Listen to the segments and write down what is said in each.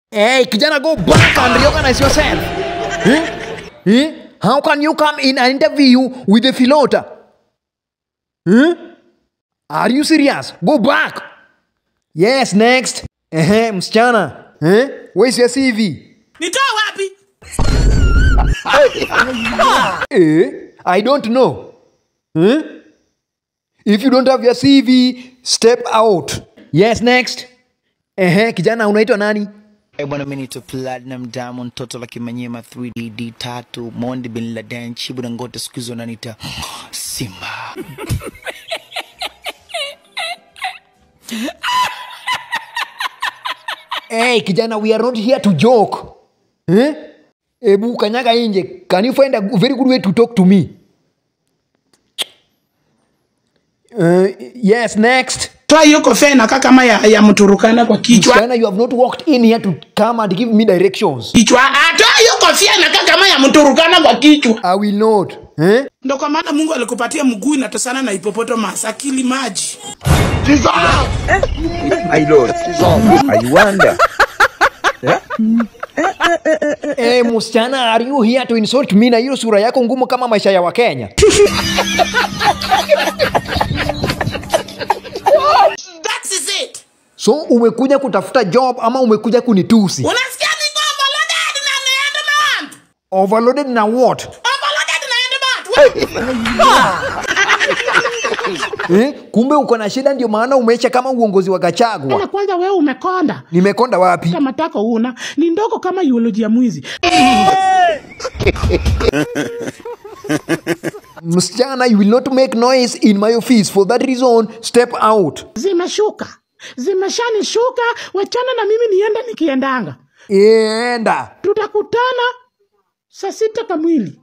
Hey, kijana, go back and reorganize yourself. Eh? Eh? How can you come in an interview with a filota? Eh? Are you serious? Go back. Yes, next. Eh, msichana. Eh? Where's your CV? Nitoa wapi? Eh? I don't know. Eh? If you don't have your CV, step out. Yes, next. Eh, kijana unaitwa nani? Eh, bwana, mimi naitwa Platinum Diamond, toto la Kimanyema 3D D3 Mondi bin Laden Chibu Dangote, siku hizo wananiita Simba. Hey, kijana, we are not here to joke. Eh? Ebu kanyaga nje. Can you find a very good way to talk to me? Yes, next. Toa hiyo kofia inakaa kama ya Mturukana kwa kichwa. Msichana, you have not walked in here to come and give me directions. Kichwa. Toa hiyo kofia inakaa kama ya Mturukana kwa kichwa. I will not. Eh? Ndio kwa maana Mungu alikupatia mguu inatosana na hippopotamus, akili maji. Jesus! My Lord, Jesus. I wonder. Yeah? Eh, msichana, are you here to insult me na hiyo sura yako ngumu kama maisha ya Wakenya? That is it. So umekuja kutafuta job ama umekuja kunitusi? Unasikia niko overloaded na endman. Overloaded na what? Overloaded na endman. Eh, kumbe uko na shida ndio maana umeisha kama uongozi wa Gachagua. Na kwanza wewe umekonda. Nimekonda wapi? Kama matako una ni ndogo kama eulogy ya mwizi. Msichana, you will not make noise in my office. For that reason, step out. Zimeshuka. Zimeshanishuka, wachana na mimi niende nikiendanga. Enda. Tutakutana saa 6 kamili.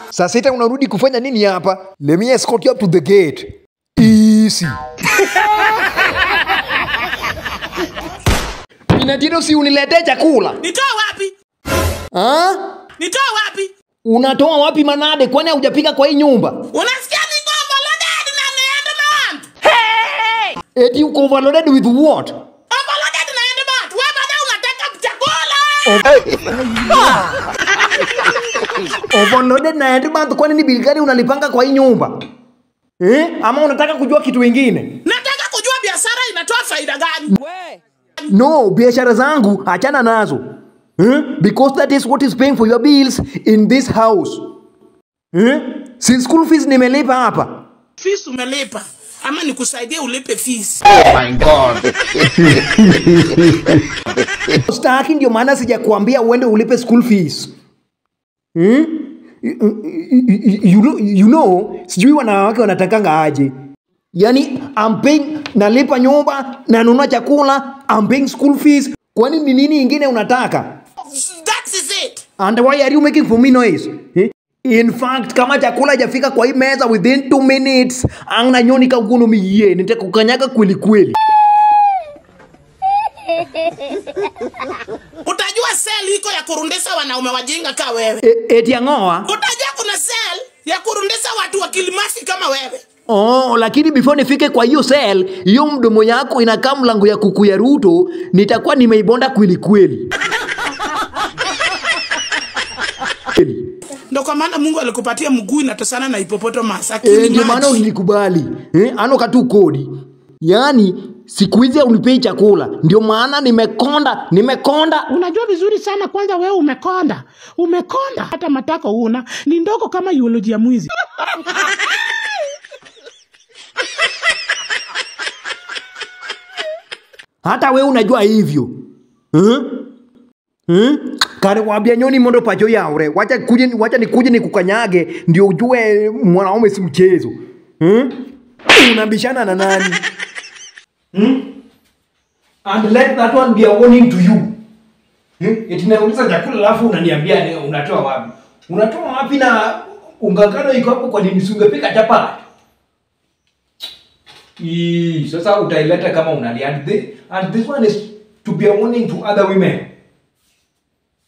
Saa 6 unarudi kufanya nini hapa? Let me escort you up to the gate. Easy. Minatino, si uniletee chakula. Nitoa wapi? Ha? Nitoa wapi? Unatoa wapi manade? Kwani hujapika kwa hii nyumba? Unasikia niko overloaded na endman. Hey! Eti uko overloaded with what? Overloaded na endman. Wewe bado unataka chakula. Overloaded na endman, kwani ni bili gani unalipanga kwa hii nyumba? Eh? Ama unataka kujua kitu kingine? Nataka kujua biashara inatoa faida gani? We. No, biashara zangu achana nazo. Eh? Because that is what is paying for your bills in this house. Eh? Since school fees nimelipa hapa. Fees umelipa ama nikusaidie ulipe fees? Oh my God. Staki, ndio maana sijakuambia uende ulipe school fees. Hmm? You know, sijui wanawake wanatakanga aje. Yani, I'm paying, nalipa nyumba, nanunua chakula, I'm paying school fees. Kwani ni nini ingine unataka? That is it. And why are you making for me noise? Eh? In fact, kama chakula hajafika kwa hii meza within 2 minutes, angna nyoni kauguno miye, nitakukanyaga kweli kweli. Utajua sel iko ya kurundisa wanaume wajinga kama wewe. Eti angoa? Utajua kuna sel ya kurundisa watu wa kilimasi kama wewe. Oh, lakini before nifike kwa hiyo sel, hiyo mdomo yako inakaa mlango ya kuku ya Ruto, nitakuwa nimeibonda kweli kweli. Ndio kwa maana Mungu alikupatia mguu inatosana na hippopotamus, akili maji. Ndio maana ulikubali. Eh, ano katu kodi. Yaani siku hizi unipei chakula. Ndio maana nimekonda, nimekonda. Unajua vizuri sana kwanza wewe umekonda. Umekonda hata matako una ni ndogo kama eulogy ya mwizi. Hata wewe unajua hivyo. Eh? Eh? Kare waambia nyoni mondo pacho yaure. Wacha kuje, wacha nikuje nikukanyage ndio ujue mwanaume si mchezo. Eh? Unabishana na nani? Hmm? And let that one be a warning to you. Hmm? Eti nauliza chakula alafu unaniambia unatoa wapi? Unatoa wapi na ungangano iko hapo, kwa nini usingepika chapati? Sasa utaileta kama unalia. And this one is to be a warning to other women.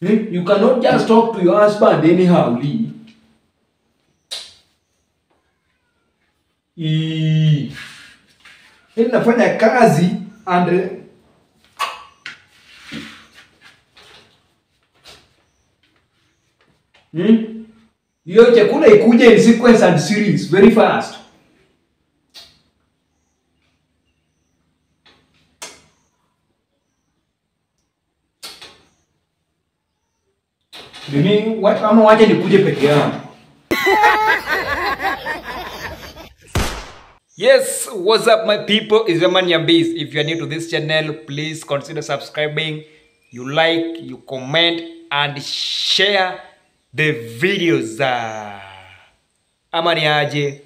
Hmm? You cannot just talk to your husband anyhow. Nafanya kazi And hiyo chakula ikuje in sequence and series very fast. Mimi ama wacha nikuje peke yangu. Yes, what's up my people? It's your man Nyambiz. If you are new to this channel, please consider subscribing. You like, you comment and share the videos. Ama ni aje?